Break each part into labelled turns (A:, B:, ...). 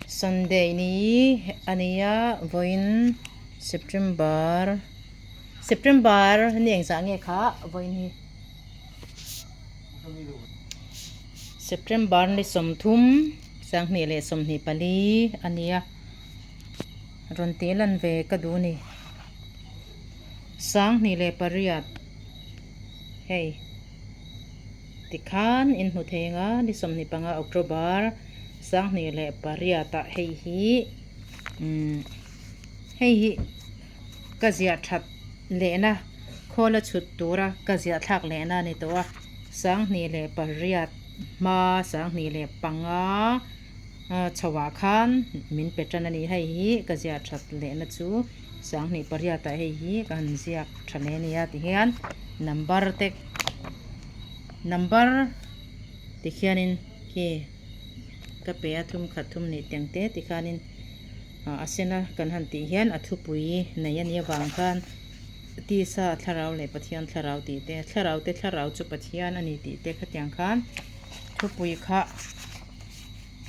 A: Sunday ni a nia vawiin September September ni engzah nge kha vawiin hi September ni 30 2024 a nia rawn tih lan ve ka duh a ni 2008 hei. Tikhan in hmu thei ang a, ni 25 October 2008 ah hei hi umm hei hi ka ziah that lehna khawl a chhut tura ka ziah thlak lehna a ni tawh a, 2008 hma 2005 chho ah khan min pe tan a ni, hei hi ka ziah that lehna chu 2008 ah hei hi ka han ziak tha leh a ni a tihian number te number tikhianin khi ka pe a thum khat thum nih teng te tikhanin ah a sen a kan han tih hian a thupui nei a nih avang khan tisa thlarau leh Pathian thlarau tih te thlarau te thlarau chu Pathian a ni tih te khatiang khan thupui kha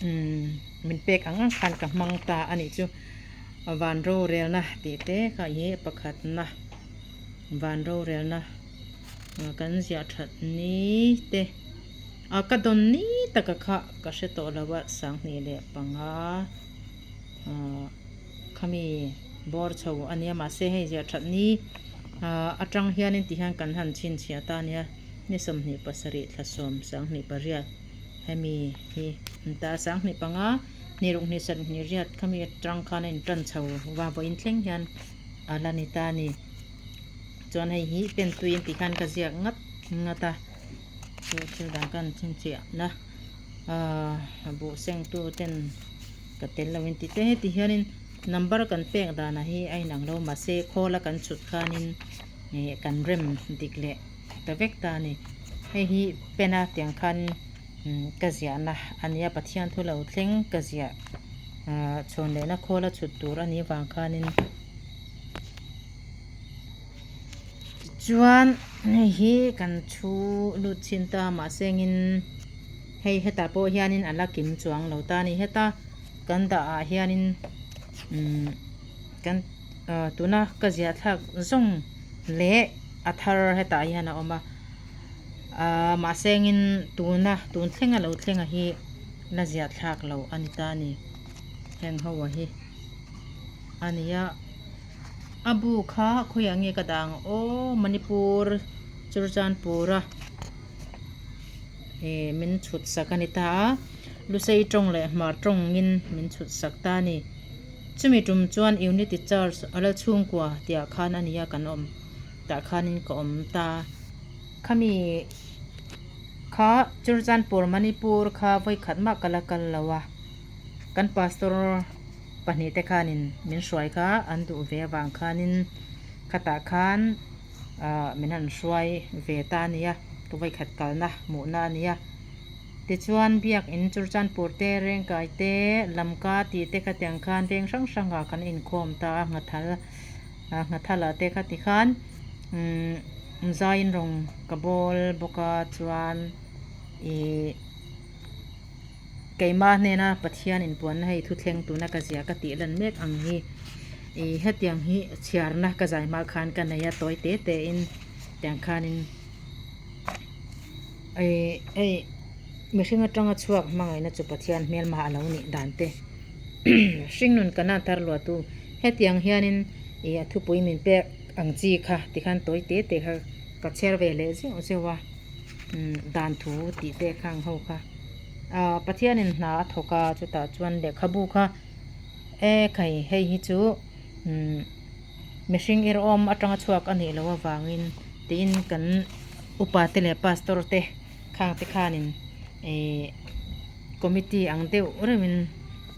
A: umm min pek ang ang khan ka hmang ta a nih chu van rorelna tih te kha ih pakhatna van rorelna kan ziah that ni te ah ka dawn ni taka kha ka hre tawh lo a 2005 ah khami bawr chho a nia mahse hei ziah that ni ah atang hianin ti hian kan han chhinchhiah ta a nia ni 27 thla 7 2008 hemi hi an ta a 2005 hnih ruk hnih sarih hnih riat khami atang khan a intan chho va vawiin thleng hian a la ni ta a ni. Chuan hei hi pen tui an tih khan ka ziak ngat ngat a chu thil dang ka han chhinchhiah na ahh buh seng tu ten ka tel lo in tih te heti hianin number kan pek danah hi a inang lo mahse khawl a kan chhut khanin ih kan rem dik leh ta vek ta a ni hei hi pen a tiang khan ka ziahna a nia Pathian thu lo thleng ka ziah ahh chhawn lehna khawl a chhut tur a nih avang khanin. Tichuan hei hi kan thu lut chhin ta mahse engin hei hetah pawh hianin a la kim chuang lo ta a ni heta kan dah ah hianin umm kan ah tuna ka ziah thlak zawng leh a thar hetah hian a awm a ah mahse engin tuna tun thlenga lo thlenga hi la ziah thlak loh a ni ta a ni heng ho ah hi a ni a. A bu kha khawiah nge ka dah ang aw Manipur Churachandpur a ih min chhut sak a ni ta a Lusei tawng leh Hmar tawngin min chhut sak ta a ni chumi tum chuan Unity Church a la chhungkua tih ah khan a nia kan awm tah khanin ka awm ta khami kha Churachandpur Manipur kha vawikhat mah ka la kal lo a kan pastor. Pahnih te khanin min hruai kha an duh ve avang khanin khatah khan ah min han hruai ve ta a nia ka vawikhat kalna hmuhna a nia tichuan biakin Churachandpur te Rengkai te Lamka tih te khatiang khan veng hrang hrangah kan inkhawm ta a nghathal ah nghathala te kha tikhan umm zaiin rawng ka bawl bawk a chuan ih. Keimah hnena Pathian inpuanna hei thuthleng tuna ka zia ka tih lan mek ang hi ih hetiang hi chhiarna ka zai hma khan ka nei a tawi te te in tiang khanin ih hei mihring atanga chhuak hmangaihna chu Pathian hmelma a lo nih dan te hringnun kana thar luah tu hetiang hianin ih a thupui min pek ang chi kha tikhan tawi te te kha ka chhiar ve leh zeuh zeuh a umm dan thu tih te khang ho kha. Ahh Pathianin hna a thawk a chutah chuan lehkhabu kha e khai hei hi chu umm mihring irawm atanga chhuak a nih loh avangin tiin kan upa te leh pastor te khang te khanin ihh committee ang deuh reuhin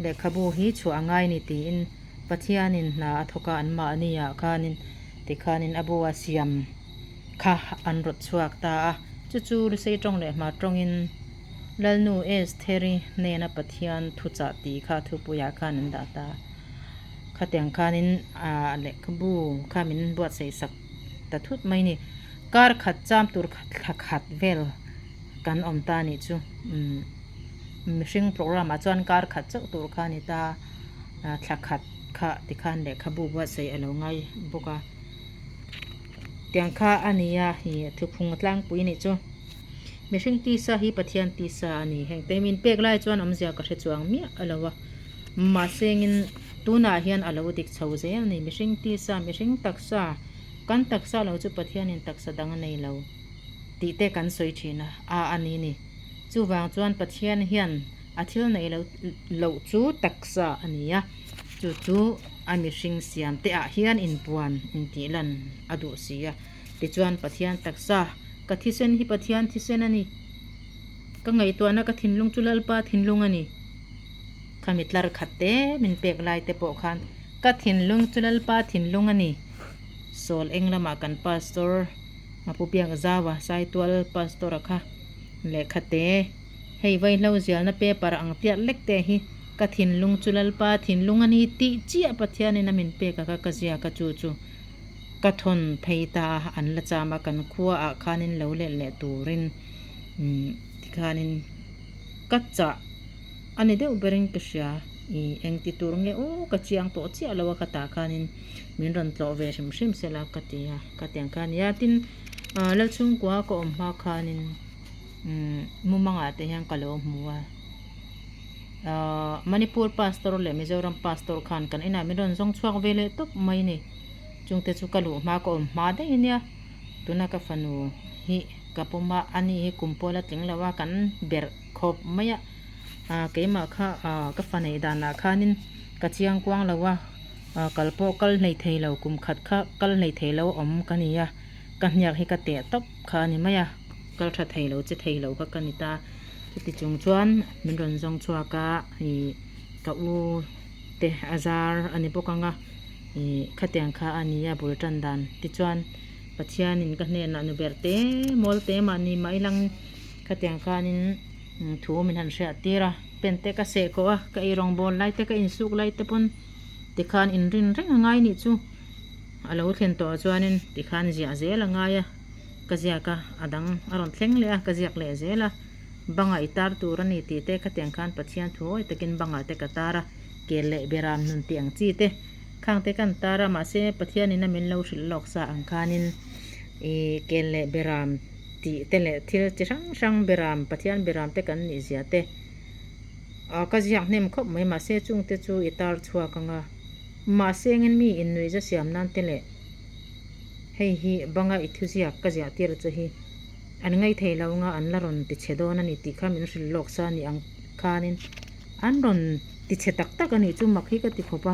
A: lehkhabu hi chhuah a ngai a ni tiin Pathianin hna a thawk a an mahni ah khanin tikhanin a bu a siam kha an rawt chhuak ta a, chu chu Lusei tawng leh Hmar tawngin Lalnu Estheri hnena Pathian thuchah tih kha thupuiah khan an dah ta. Khatiang khanin ah lehkhabu kha min buatsaih sak ta thut mai ni. Kar khat cham tur thla khat vel kan awm ta nih chu. Umm. Mihring programme ah chuan kar khat chauh tur kha a ni ta, thla khat kha tikhan lehkhabu buatsaih a lo ngai bawk a. Tiang kha a ni a, ih thuphung tlangpui nih chu. Mihring tisa hi Pathian tisa a ni. Heng te min pek lai chuan awmzia ka hre chuang miah a lo a. Mahsengin tunah hian a lo dik chho zel a ni. Mihring tisa, mihring taksa, kan taksa lo chu Pathianin taksa dang a nei lo tih te kan sawi thin a, a a ni ni. Chuvang chuan Pathian hian a thil nei lo loh chu taksa a ni a, chu chu a mihring siam te ah hian inpuan intih lan a duh si a. Tichuan Pathian taksa, ka thisen hi Pathian thisen a ni. Ka ngaihtuahna ka thinlung chu Lalpa thinlung a ni. Khami tlar khat te min pek lai te pawh khan ka thinlung chu Lalpa thinlung a ni. Sawl eng lamah kan Pastor Pu Biakzaua Saitual Pastor a kha lehkha te hei vaihlo zialna paper ang tiat lek te hi ka thinlung chu Lalpa thinlung a ni tih chiah Pathianin a min pek a kha ka ziak a chu chu Ka thawn phei ta a, an la cham a, kan khua ah khanin lo let leh turin tikhanin ka chah a ni deuh berin ka hria. Ih engti tur nge aw ka chiang tawh chiah lo a ka tah khanin min rawn tlawh ve hrim hrim sela ka ti a, ka ti ang kha a nia. Tin, Lalchhungkua ka awm hma khanin mumangah te hian ka lo hmu a. Manipur pastor leh Mizoram pastor khan kan inah min rawn zawng chhuak ve leh tawp mai a ni. Chungte chu ka luh hma ka awm hma daih a nia. Tuna ka fanu hi ka pawm a, ani hi kum pawl a tling lo a, kan berh khawp mai a. Keimah kha ka fa neih danah khanin ka chiang kuang lo a, kal pawh kal hlei thei lo, kum khat kha kal hlei thei lo awm ka ni a, ka hniak hi ka teh tawp kha a ni mai a, kal tha thei lo che thei lo kha ka ni ta. Chuti chung chuan min rawn zawng chhuak a, ih ka u te a zar a ni bawk ang a, ih khatiang kha a ni a bul tan dan. Tichuan Pathianin ka hnenah nu ber te mawl te mahni mah ilang khatiang khanin thu min han hriat tir a, pen te ka seh kawh a, ka ei rawngbawl lai te ka insuk lai te pawn tikhan inrin reng a ngai nih chu a lo thlen tawh chuanin tikhan ziah zel a ngai a. Ka ziak a, a dang a rawn thleng leh a, ka ziak leh zel a. Bangah i tar tur a ni tih te khatiang khan Pathian thu awi takin bangah te ka tar a, kel leh beram nun tih ang chi te khang te kan tar a, mahse Pathianin a min lo hrilh lawk sa ang khanin ih kel leh beram tih te leh thil chi hrang hrang beram Pathian beram te kan nih zia te ah ka ziak hnem khawp mai mahse chung te chu i tar chhuak ang a, mahse engin mi innuihza siam nan te leh. Hei hi banga i thuziak ka ziah tir chu hi an ngaih thei lo nga an la rawn ti chhe dawn a ni tih kha min hrilh lawk sa ni ang khanin an rawn ti chhe tak tak a nih chu mak hi ka ti khawp a,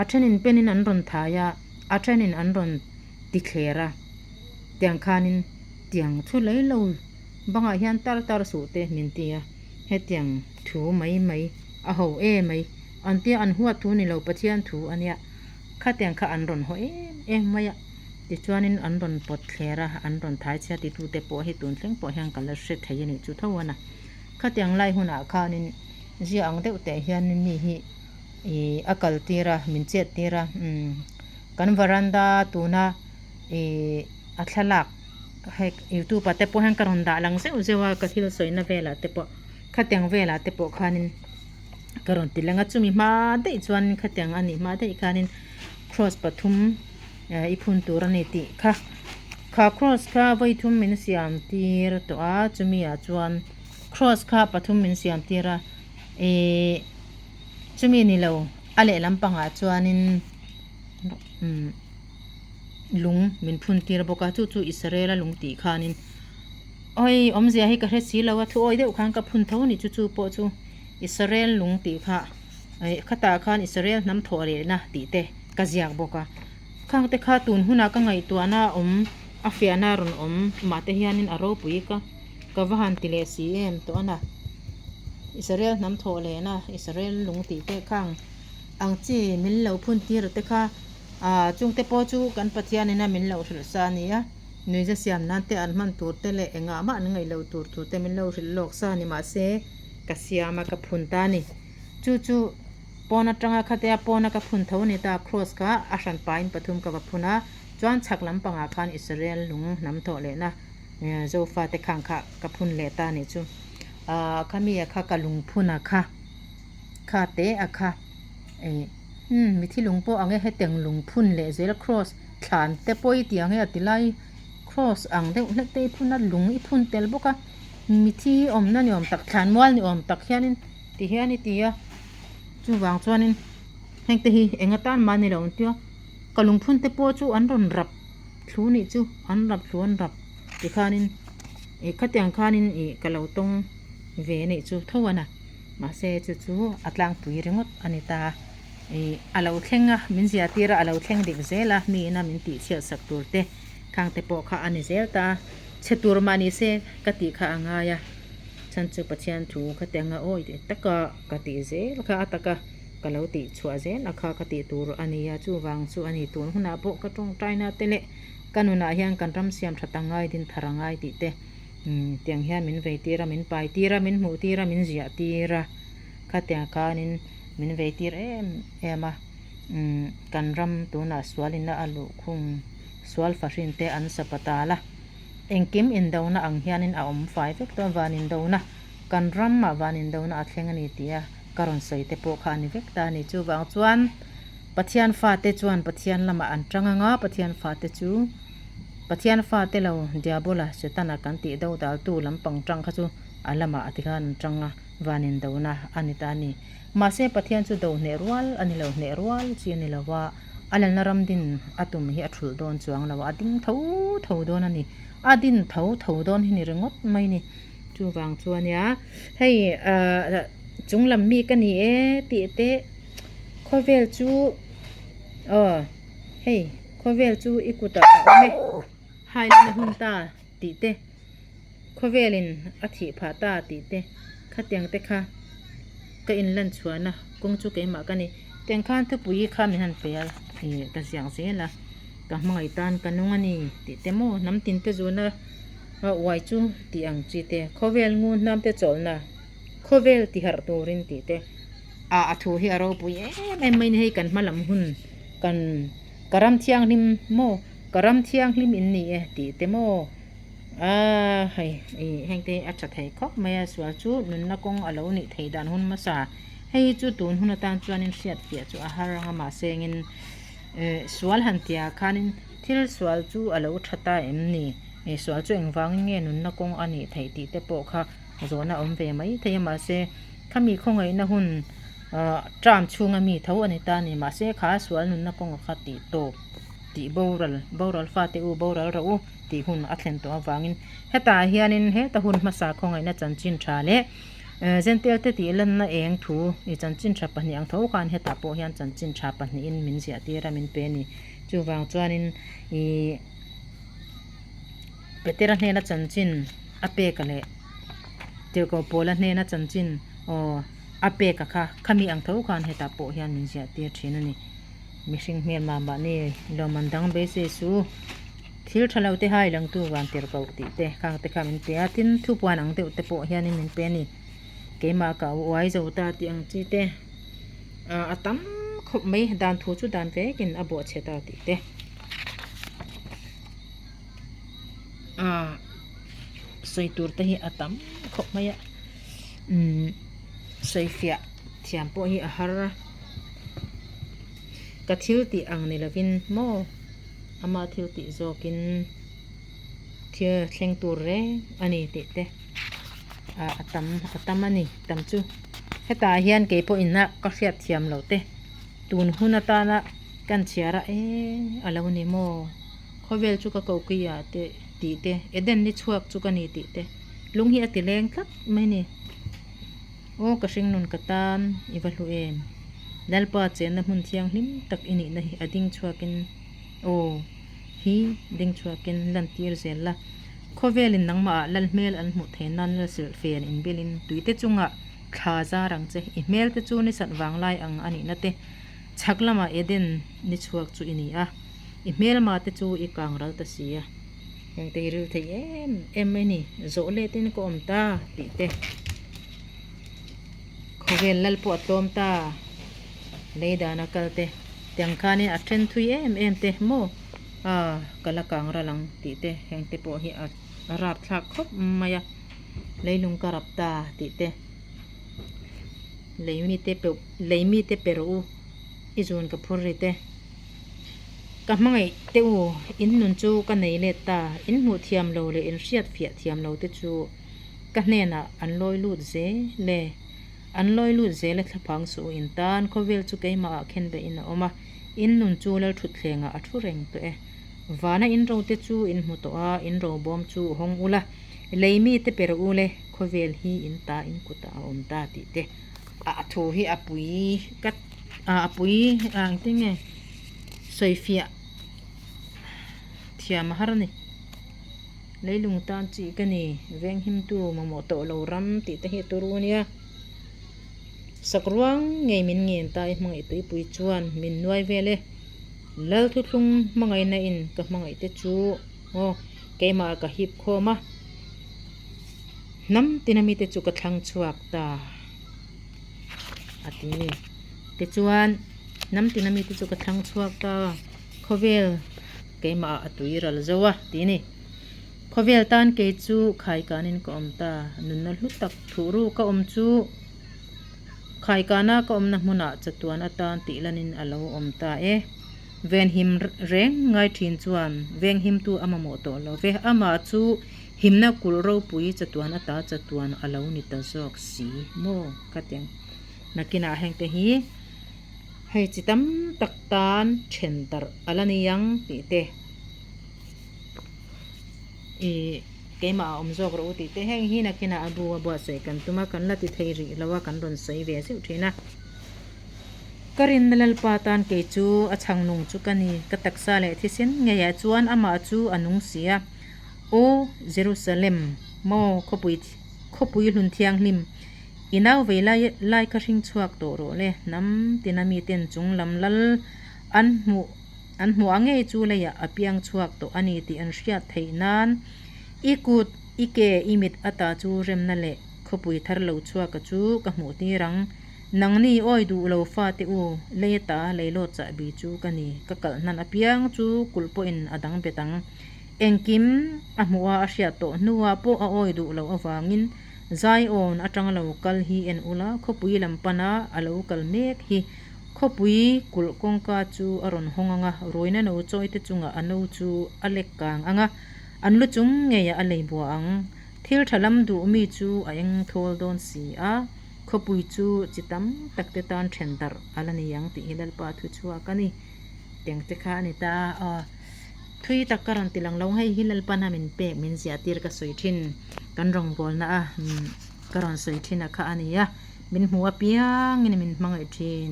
A: a thenin penin an rawn thai a, a thenin an rawn ti thler a, tiang khanin tiang thu lei lo bangah hian tar tar suh te min ti a, hetiang thu mai mai a ho e mai an tia an huat thu ni lo Pathian thu a nia. Khatiang kha an rawn haw em em mai a, tichuanin an rawn pawt thler a, an rawn thai chhia titute pawh hi tun thleng pawh hian ka la hre thei a nih chu tho a na. Khatiang lai hunah khanin zia ang deuh teh hianin mi hi ih a kal tir a, min chet tir a, umm kan varanda tuna ih a thlalak hei youtube ah te pawh hian ka rawn dah lang zeuh zeuh a, ka thil sawina velah te pawh khatiang velah te pawh khanin. Ka rawn ti leng a, chumi hma daih chuan khatiang a nih hma daih khanin cross pathum eh i phun tur a ni tih kha kha cross kha vawi thum min siam tir tawh a chumi ah chuan cross kha pathum min siam tir a ihh chumi ni lo a lehlam pangah chuanin umm lung min phun tir bawk a chu chu Israel a lung tih khanin. Awi awmzia hi ka hre si lo a, thu awi deuh khan ka phun tho a ni chu chu pawh chu Israel lung tih kha eh khatah khan Israel hnam thawh lehna tih te ka ziak bawk a, khang te kha tun hunah ka ngaihtuahna a awm a fiahna a rawn awm mah te hianin a ropui ka ka va han ti leh si em tawh a na Israel hnam thawh lehna Israel lung tih te khang ang chi min lo phun tir te kha ah chung te pawh chu kan Pathianina min lo hrilh sa a ni a. Nuiza siam nan te an hman tur te leh engah mah an ngaih loh tur tur te min lo hrilh lawk sa ni mahse ka siam a ka phun ta a ni. Chu chu pawn atanga khatia pawna ka phun tho a ni ta cross kha a hran pain pathum ka va phun a chuan chhak lampangah khan Israel lung hnam thawh lehna Zofa te khang kha ka phun leh ta a nih chu. Ahh khami a kha ka lungphun a kha kha te a kha ih umm mithi lung pawh ang e hetiang lungphun leh zel cross thlan te pawh i ti ang e a ti lai cross ang deuh hlek te i phun a lung i phun tel bawk a mithi awmna ni awm tak thlan mual ni awm tak hianin ti hian i ti a chuvang chuanin heng te hi eng atan mah ni lo ang tia ka lungphun te pawh chu an rawn rap thlu nih chu an rap thlu an rap tikhanin ih khatiang khanin ih ka lo tawng ve anih chu tho a na mahse chu chu a tlangpui ringawt a ni ta ih a lo thleng a min ziah tir a a lo thleng dik zel a mi ina min tih chhiat sak tur te khang te pawh kha a ni zel ta a chhe tur mah ni se ka tih kha a ngai a chhan chu Pathian thu khatiang a awi taka ka tih zel kha a taka ka lo tih chhuah zel a kha ka tih tur a ni a chuvang chu a ni tun hunah pawh ka tawngtaina te leh ka nunah hian kan ram siam tha ta ngai din thar a ngai tih te tiang hian min vei tir a min pai tir a min hmuh tir a min ziah tir a khatiang khanin min vei tir em em a kan ram tunah sualina a luhkhung sual fahrin te an sapatal a engkim indona ang hianin a awm fai vek tawh a van indona kan ramah van indona a thleng a ni tih a ka rawn sawi te pawh kha a ni vek ta a ni. Chuvang chuan Pathian fate chuan Pathian lamah an tang anga Pathian fate chu Pathian fate lo Diabola Setana kan tih do daltu lampang tang kha chu a lamah a ti khan an tang a van indona a ni ta a ni. Mahse Pathian chu do hneh rual a ni lo hneh rual chi a ni lo a a lalna ram din a tum hi a thulh dawn chuang lo a a ding tho tho dawn a ni. A din tho tho dawn hi ni ringawt mai ni. Chuvang chuania hei ahh chung lam mi ka ni e tih te khawvel chu aw hei khawvel chu i kutah a awm e hailana hun ta tih te khawvelin a thih phah ta tih te khatiang te kha ka inlan chhuahna kawng chu keimah ka ni tiang khan thupui kha min han pe a ih ka ziak zel a ka hmangaih tan ka nung a ni tih te maw hnam tin te zuna. A uai chu tih ang chi te, khawvel ngun hnam te chawlhna, khawvel ti harh turin tih te. A a thu hi a ropui em em mai ni hei kan hma lam hun kan ka ram thianghlim maw ka ram thianghlim in ni e tih te maw a hei ih heng te hi a tha thei khawp mai a sual chu nunna kawng a lo nih theih dan hun hmasa hei chu tun hun atan chuanin hriat fiah chu a har ang a mahse engin eh sual han tihah khanin thil sual chu a lo tha ta em ni. Ih sual chu engvangin nge nunna kawng a nih theih tih te pawh kha zawhna awm ve mai thei a mahse khami khawngaihna hun ah term chhunga mi tho a ni ta a ni mahse kha sual nunna kawnga kha tih tawp tih boral boral fate u boral rawh u tih hun a thlen tawh avangin hetah hianin heta hun hmasa khawngaihna chanchin tha leh eh Zentel te tih lanna eng thu ih chanchin tha pahnih ang tho khan hetah pawh hian chanchin tha pahnihin min ziah tir a min pe a ni chuvang chuanin ih. Petera hnena chanchin a pek leh Tirhkoh Paula hnena chanchin aw a pek a kha khami ang tho khan hetah pawh hian min ziah tir thin a ni. Mihring hmel mah mahni lawmman dang beisei su thil tha lo te hai langtu van tirhkoh tih te khang te kha min pe a tin thupuan ang deuh te pawh hianin min pe a ni. Keimah ka uai zo ta tih ang chi te a tam khawp mai dan thu chu dan vekin a bawhchhe ta tih te. Ah sawi tur te hi a tam khawp mai a umm sawi fiah thiam pawh hi a har a ka thil tih ang ni lovin maw ama thil tih zawkin thil thleng tur reng a ni tih te ah a tam a tam a ni tam chu hetah hian keipawhin a ka hriat thiam loh te. Tun hun atana kan chhiar a e a lo ni maw? Khawvel chu ka koki ah te tih te, Eden ni chhuak chu ka ni tih te, lung hi a ti leng tlat mai ni. Aw ka hring nun ka tan i va hlu em? Lalpa chenna hmun thianghlim tak i nihna hi a ding chhuakin aw hi ding chhuakin lantir zel la. Khawvelin nangmahah lal hmel an hmuh theih nan lal silh fen inbilin tuite chungah Thla zar ang che, i hmel te chu ni sat vang lai ang a nihna te, chhak lamah Eden ni chhuak chu i ni a, i hmelma te chu i kang ral ta si a. Heng te hi ril thei em em mai ni, zawh let in ka awm ta tih te, khawvel lal pawh a tlawm ta, lei dana kal te, tiang khanin a then thui em em te maw a ka la kang ral ang tih te, heng te pawh hi a rapthlak khawp mai a. Leilung ka rap ta tih te lei mite pe lei mite pe rawh u i zun ka phur ri te. Ka hmangaih teh u in nun chu ka nei let ta in hmuh thiam lo leh in hriat fiah thiam lo te chu ka hnenah an lawi lut zel e. An lawi lut zel a thlaphang suh u in tan khawvel chu keimah ah khen beh in a awm a in nun chu lalthutthleng ah a thu reng tawh e. Vana in ro te chu in hmu tawh a in ro bawm chu hawng ula Lei mite per u le, khawvel hi in ta in kutah a awm ta tih te. A thu hi a pui ka a pui a engtin nge sawifiah thiam a har a ni. Leilung tan chi ka ni, venghimtu mamawh tawh lo ram tih te hi a turu a nia. Sakruang ngei min ngen ta i hmangaih tuipui chuan min nuai vel e. Lal thuthlung hmangaihna in ka hmangaih te chu aw. Keimah ka hip khawm a, hnam tina mite chu ka thlang chhuak ta a ti. Tichuan, hnam tina mite chu ka thlang chhuak ta, khawvel keimah a tui ral zo a ti ni. Khawvel tan kei chu khaikanin ka awm ta, nunna hlu tak thuhru ka awm chu khaikana ka awmna hmunah chatuan atan tih lanin a lo awm ta e. Venhim reng ngai thin chuan venghimtu a mamawh tawh lo ve. Amah chu himna kulh ropui chatuan ata chatuan a lo ni ta zawk si maw? Ka ti ang. Nakinah hengte hi hei chi tam tak tan then darh a la ni ang tih te ih keimah a awm zawk rawh u tih te heng hi nakinah a bu a buatsaih kan tum a, kan la ti thei rih lo a, kan rawn sawi ve zeuh thin a. Ka rinna Lalpa tan kei chu a chhang nung chu ka ni, ka taksa leh thisen ngeiah chuan amah chu a nung si a. Aw Jerusalem, maw khawpui khawpui hlun thianghlim, i nau vei lai lai kha hring chhuak tawh rawh le, hnam tina miten chung lam lal an hmuh an hmuh ang ngei chu leiah a piang chhuak tawh a ni tih an hriat theih nan i kut, i ke, i mit ata chu remna leh khawpui thar lo chhuaka chu ka hmuh tir ang. Nangni awi duh lo fate u, lei ata leilawt chahbi chu ka ni, ka kalh hnan apiang chu kulh pawhin a dang bet ang. Engkim a hmuh a a hriat tawh hnuah pawh a awi duh loh avangin Zion atanga lo kal hi en ula, khawpui lam pana a lo kal mek hi. Khawpui kulh kawngka chu a rawn hawng ang a, ruaina no chawite chungah a no chu a lek kang ang a, an lu chung ngeiah a lei bua ang. Thil tha lam duh mi chu a eng thawl dawn si a. Khawpui chu chi tam tak te tan then darh a la ni ang tih hi Lalpa thu chhuak a ni. Teng te kha a ni ta a, thui tak ka rawn ti lang lo hei hi Lalpan a min pek min ziah tir ka sawi thin kan rawngbawlna a ka rawn sawi thin a kha a ni a, min hmu apiangin min hmangaih thin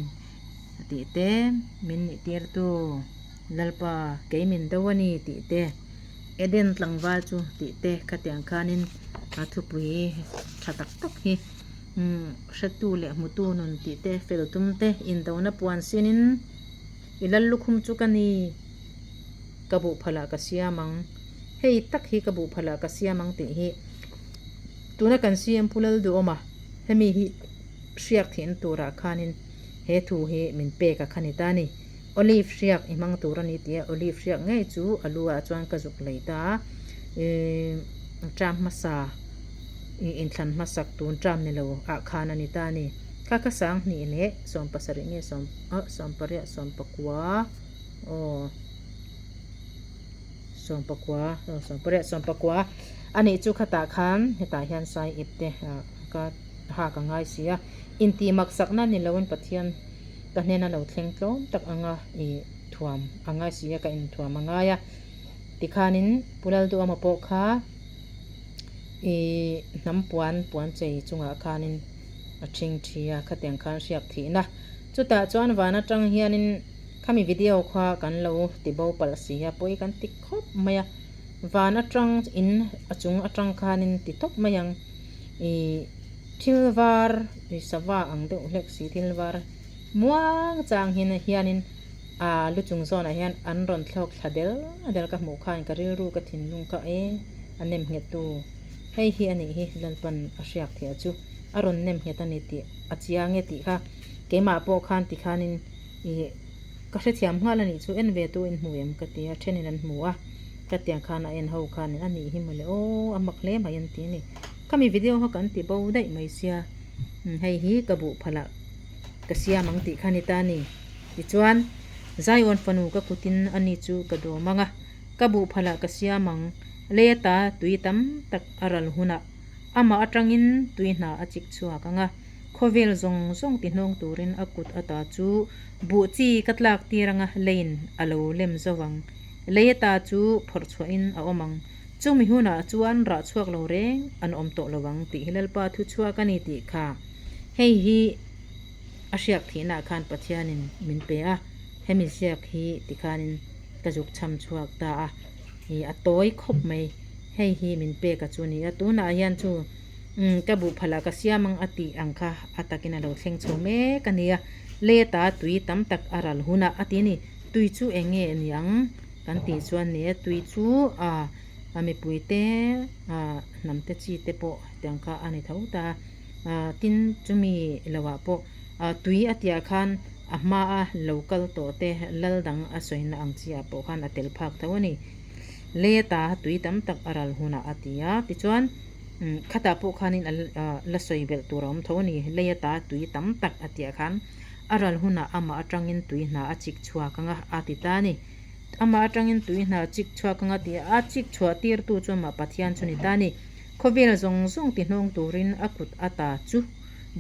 A: tih te min nih tir tu Lalpa kei min do a ni tih te. Eden tlangval chu tih te khatiang khanin a thupui tha tak tak hi umm hretu leh hmutu nun tih te fel tum te indona puan sinin i lal lukhum chu ka ni ka buh phalah ka siam ang hei tak hi ka buh phalah ka siam ang tih hi tuna kan CM Pu Lalduhawma hemi hi hriak thihna turah khanin he thu hi min pek a kha ni ta a ni. Olive hriak i hmang tur a ni tih a, olive hriak ngei chu a lu ah chuan ka zuk lei ta a, ihh tram hmasa ih inthlan hmasak tun tram ni lo ah khan a ni ta a ni. Kha kha sanghnih leh sawmpasarih nge sawm ah sawmpariat sawmpakua aw sawmpakua aw sawmpariat sawmpakua a nih chu khatah khan hetah hian sai ip te ah ka hak a ngai si a, intih maksakna ni loin Pathian. Ka hnena lo thleng tlawm tak anga i thuam a ngai si a, ka inthuam a ngai a. Tikhanin Pu Lalduhawma pawh kha i hnam puan puan chei chungah khanin a ṭhing ṭhi a, khatiang khan hriak thihna. Chutah chuan van aṭang hianin khami video kha kan lo ti bo palh si a, pawi kan ti khawp mai a. Van aṭang in a chung aṭang khanin ti tawp mai ang i. Thil var i sava ang deuh hlek si thil var muang chang hin hianin aa lu chung zawnah hian an rawn thlawk thla del del ka hmuh khan ka rilru ka thinlung kha e a nem nghet tu hei hi a nih hi Lalpan a hriak thei a chu a rawn nem nghet a ni tih a chiang e tih kha keimah pawh khan tikhanin ih ka hrethiam nghal a nih chu en ve tu in hmu em ka ti a thenin an hmu a ka tiang khan a en ho khanin a nih hi mawle aw a mak hle mai an ti a ni. Khami video kha kan ti bo daih mai sia, hei hi ka buh phalh ah ka siam ang tih kha ni ta ni. Tichuan, Zion fanu ka kutin ani chu ka dawm ang a, ka buh phalh ah ka siam ang, lei ata tui tam tak a ral hunah amah atangin tui hna a chik chhuak ang a, khawvel zawng zawng ti hnawng turin a kut ata chu buh chi ka tlak tir ang a, leiin a lo lem zo ang. Lei ata chu phawrh chhuahin a awm ang. Chumi hunah chuan rah chhuak lo reng an awm tawh lo ang tih hi Lalpa thu chhuak a ni tih kha hei hi a hriak thihnaah khan Pathianin min pe a, hemi ziak hi tikhanin ka zuk chham chhuak ta a, ih a tawi khawp mai, hei hi min pek a chu ni a, tunah hian chu umm ka buh phalh ah ka siam ang a tih ang kha a takin a lo thleng chho mek a nia, lei ata tui tam tak a ral hunah a ti a ni, tui chu eng nge ni ang? Kan tih chuan ni e, tui chu a a mipui te a hnam te chi te pawh tiang kha a ni tho ta a, tin chumi lohah pawh a tui a tihah khan a hma a lo kal tawh te lal dang a sawina ang chi ah pawh khan a tel phak tho a ni. Lei ata tui tam tak a ral hunah a ti a, tichuan khatah pawh khanin a la sawi belh tur a awm tho a ni. Lei ata tui tam tak a tihah khan a ral hunah amah atangin tui hna a chik chhuak ang a, a ti ta a ni. Amah atangin tui hna chik chhuak anga ti a, chik chhuah tirtu chu amah Pathian chu ni ta a ni. Khawvel zawng zawng ti hnawng turin a kut ata chu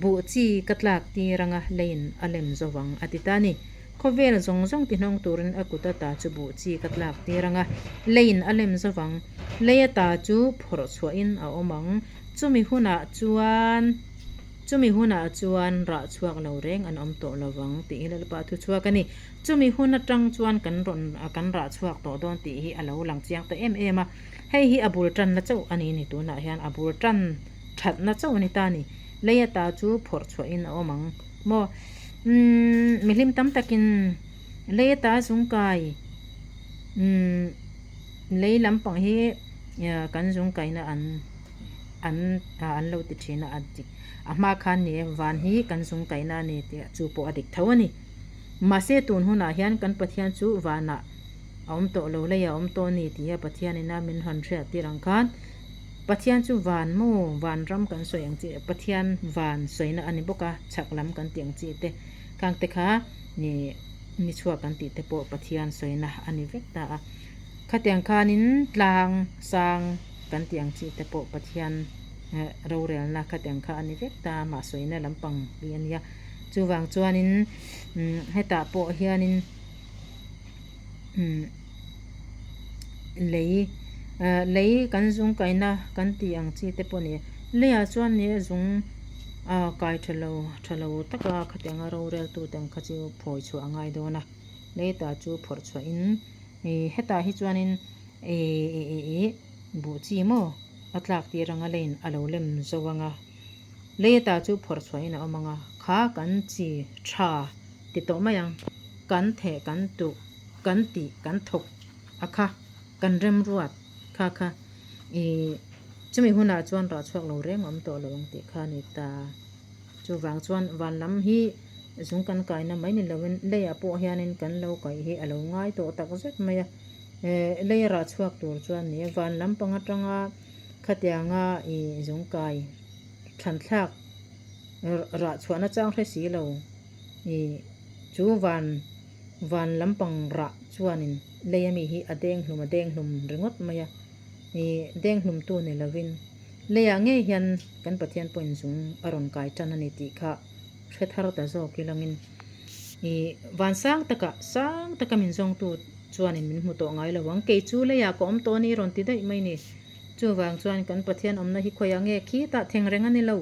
A: buh chi ka tlak tir anga leiin a lem zo vang a ti ta a ni. Khawvel zawng zawng ti hnawng turin a kut ata chu buh chi ka tlak tir anga leiin a lem zo vang. Lei ata chu phawrh chhuahin a awm ang. Chumi hunah chuan. Chumi hunah chuan rah chhuak lo reng an awm tawh lo vang tih hi Lalpa thu chhuak a ni. Chumi hun atang chuan kan rawn kan rah chhuak tawh dawn tih hi a lo lang chiang ta em em a. Hei hi a bul tanna chauh a ni ni tunah hian a bul tan thatna chauh a ni ta a ni. Lei ata chu phawrh chhuahin a awm ang maw? Umm mihlim tam takin lei ata zungkai umm lei lampang hi kan zungkaina an. an an lo ti thin a a dik a hma khan ni e van hi kan zung kaihna a ni tih chu pawh a dik tho a ni mahse tun hunah hian kan Pathian chu vanah a awm tawh lo lei a awm tawh a ni tih a Pathian ina min han hriat tir ang khan Pathian chu van maw van ram kan sawi ang chi Pathian van sawina a ni bawk a chhak lam kan tih ang chi te khang te kha ni ni chhuak kan tih te pawh Pathian sawina a ni vek ta a khatiang khanin tlang sang. Kan tih ang chi te pawh Pathian rorelna khatiang kha a ni vek ta, mah sawina lampang hi a nia. Chuvang chuanin hetah pawh hianin lei lei kan zung kaina kan tih ang chi te pawh a ni. Leiah chuan ni zung kai tha lo tha lo taka khatianga roreltu te ang kha chu phawi chhuah a ngai dawn a, lei ta chu phawrh chhuahin hetah hi chuanin. Ih buh chi maw a tlak tir anga leiin a lo lem zo anga lei ata chu phawrh chhuahin a awm anga kha kan chi tha ti tawh mai ang kan theh kan tuh kan tih kan thawk a kha kan remruat kha kha ih chumi hunah chuan rah chhuak lo reng a awm tawh lo ang tih kha a ni ta. Chuvang chuan van lam hi zung kan kaina mai ni loin leiah pawh hianin kan lo kaih hi a lo ngai tawh tak zet mai a. Eh lei rah chhuak tur chuan ni van lampang atanga khatianga ih zung kai thlan thlak rah chhuahna chang hre si lo ih chu van van lampang rah chuanin lei ami hi a deng hlum a deng hlum ringawt mai a ih deng hlum tu ni lovin leiah ngei hian kan Pathian pawhin zung a rawn kai tan a ni tih kha hre thar ta zawk ilangin ih van sang takah sang taka min zawngtu chuanin min hmu tawh ngai lo ang. Kei chu leiah ka awm tawh a ni rawn ti daih mai ni. Chuvang chuan kan Pathian awmna hi khawiah nge khitah theng reng a ni lo.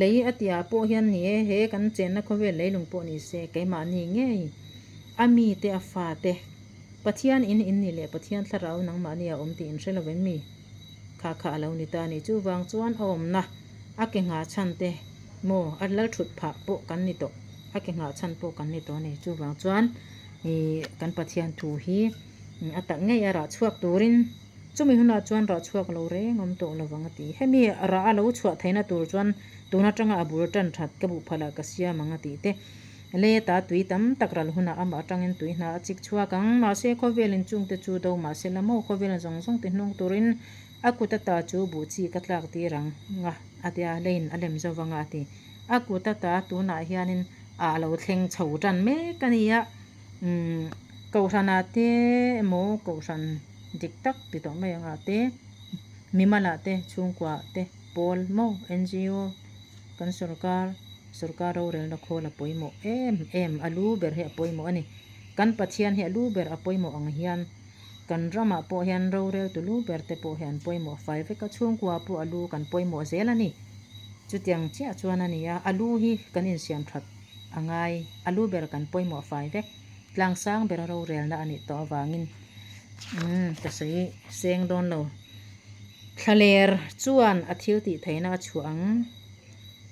A: Lei a tihah pawh hian ni e, he kan chenna khawvel leilung pawh ni se, keimahni ngei a mite a fate Pathian in in ni leh Pathian thlarau nangmahni a awm tih in hre lo em mi? Kha kha a lo ni ta a ni. Chuvang chuan a awmna a ke nghah chhan te maw a lal thut phah pawh kan ni tawh, a ke nghah chhan pawh kan ni tawh a ni. Chuvang chuan Ih kan Pathian thu hi a tak ngei a rah chhuak turin chumi hunah chuan rah chhuak lo reng awm tawh lovang a ti. Hemi rah a lo chhuah theihna tur chuan tun atanga a bul tan that ka buh phalh ah ka siam ang a tih te. Lei ata tui tam tak ral hunah amah atangin tui hna a chik chhuak ang. Mahse khawvelin chungte chu do mahse la maw khawvel zawng zawng ti hnung turin. A kut ata chu buh chi ka tlak tir ang nga a tia, leiin a lem zo vang a a ti. A kut ata tunah hianin a lo thleng chho tan mek a ni a, umm kohhranah te emaw kohhran dik tak ti tawh mai angah te, mimalah te, chhungkuaah te, pawl maw, NGO, kan sorkar, sorkar rorelna khawl a pawimawh em em, a lu ber hi a pawimawh a ni. Kan Pathian hi a lu ber a pawimawh ang hian kan ramah pawh hian roreltu lu ber te pawh hi an pawimawh fai vek a, chhungkua pawh a lu kan pawimawh zel a ni. Chutiang chiah chuan a ni a, a lu hi kan insiam that a ngai, a lu ber kan pawimawh fai vek, tlangsang bera rorelna a nih tawh avangin umm ka sawi seng dawn lo. Thlaler chuan a thil tih theihna a chhuah ang.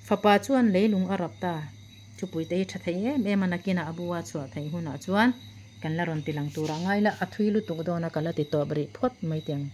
A: Fapa chuan leilung a rap ta. Thupuite hi tha thei em em a, nakinah a bu a chhuah theih hunah chuan kan la rawn ti lang tur a ngai la, a thui lutuk dawn a ka la ti tawp rih phawt mai teh ang.